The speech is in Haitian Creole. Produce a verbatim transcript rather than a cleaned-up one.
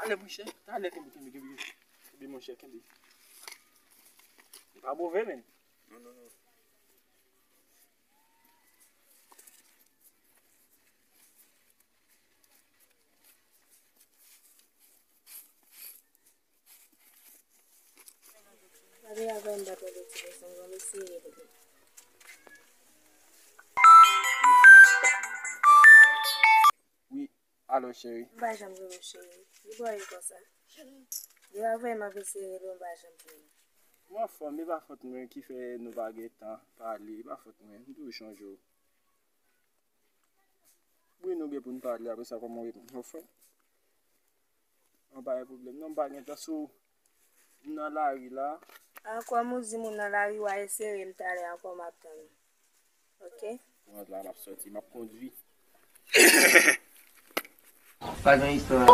Talè, monchè. Talè, kenbe, kenbe, kenbe. Kenbe, monchè, kenbe. Li pa move, menn. Non, non, non. Pale avè m, m pa tande ti leson, bon, mesye. Wi, alo, cheri. M pa janm jwenn ou, cheri. Ki bò w ye konsa? Deja vrèman ap eseye rele w, m pa janm jwenn ou. M anfòm, e pa fòt mwen ki fè nou pa gen tan pale, e pa fòt mwen. M toujou chonje w. Wi, nou gen pou n pale apre sa, kòman w ye? Anfòm? Non, pa gen pwoblèm. Non, m pa gen tan sou. M nan lari la. A, kòm ou di m ou nan lari, w a eseye m talè ankò, m ap tann ou. Ok? Mwen la, m ap sòti, m ap kondui. Pa gen istwa.